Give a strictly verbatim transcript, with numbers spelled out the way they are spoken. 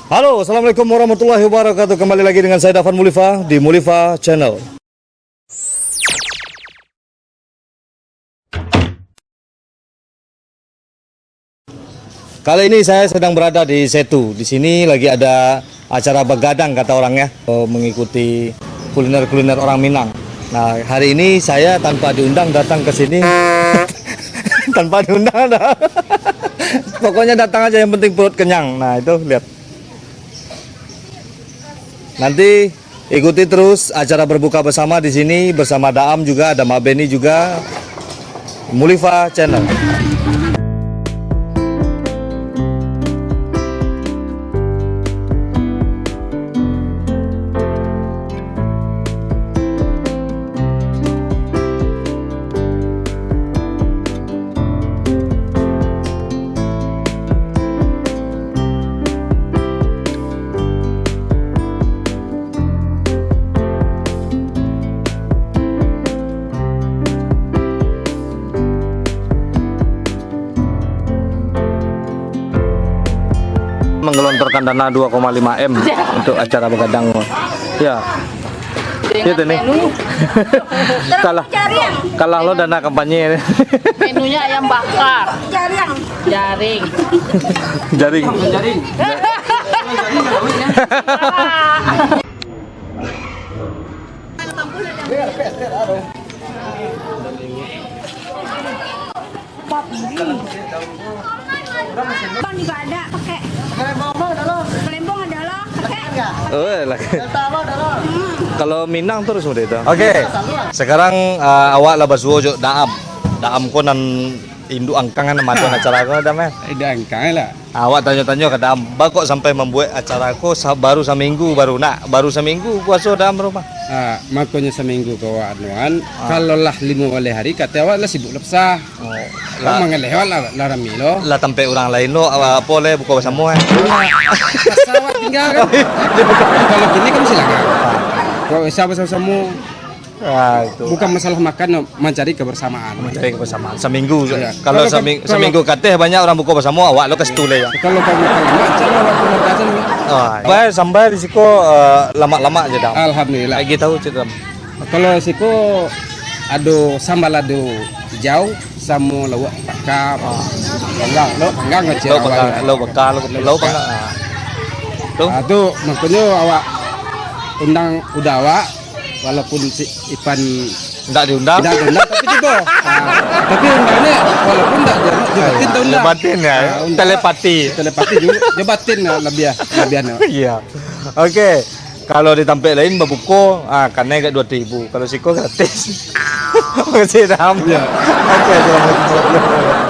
Halo, assalamualaikum warahmatullahi wabarakatuh. Kembali lagi dengan saya Dafan Mulifa di Mulifa Channel. Kali ini saya sedang berada di Setu. Di sini lagi ada acara begadang kata orang ya, eh, mengikuti kuliner-kuliner orang Minang. Nah, hari ini saya tanpa diundang datang ke sini. Tanpa diundang dah. Pokoknya datang aja yang penting perut kenyang. Nah, itu lihat. Nanti ikuti terus acara berbuka bersama di sini bersama Daam juga, ada Mak Beni juga. Mulifa Channel. Menggelontorkan dana dua koma lima M untuk acara begadang. Ya. Itu nih. Kalah. Kalah lo dana kampanye. Menunya ayam bakar. Jaring. Jaring. Jaring. Bang juga ada pakai. Palembang ada lah pakai. Oh, lah. Kalau Minang terus model itu. Oke. Sekarang, eh, awak lah basuo jo Daam. Daam ko nan induk angkang kan macam acara ko Daam eh. Induk angkang lah. Awak tanyo-tanyo ka Daam, ba kok sampai mambuek acara ko sa-, baru saminggu baru nak, baru saminggu puaso Daam rumah. Ah, makonyo saminggu ko awak anuan, kalau lah limo baleh hari, kata awak lah sibuk lah besar. Oh, lah mangaleh awak lah, lah rami lo. Lah tampek urang lain lo, apo leh buko basamo eh. Pasal awak tinggal kan. Kalau kini kan silakan. Kalau bisa basamo-samo, Ah, itu. Bukan masalah makan, mancari kebersamaan. Mancari kebersamaan. Saminggu. Iya. Kalau kalau sami-, kalau saminggu kateh banyak urang buko basamo, awak lo ka situ leh ya. Kalau banyak lamak, insya Allah awak pun datang. Ah, bae sambai di siko, eh, lamak-lamak je dah. Alhamdulillah. Lagi tahu cerita. Kalau siko ado sambal lado hijau samo lauak bakar. Ah. Panggang, lauak panggang kecil. Lauak bakar, lauak bakar, lauak bakar. Ah. Tu? Ah, tu makonyo awak undang udah awak. Walaupun si Ipan ndak diundang. Ndak diundang, tapi tibo. Ah, tapi undang ni, walaupun ndak jo, jo batin, ah, tau undang. Batin ya, ah, undang. Telepati. Telepati juga, jo batin lah, labiah, labiah ni. Iya. Oke. Kalau di tampek lain babuko, ah, kanai agak dua ribu. Kalau siko gratis. Makasih, Dam. Iya. Oke, assalamualaikum.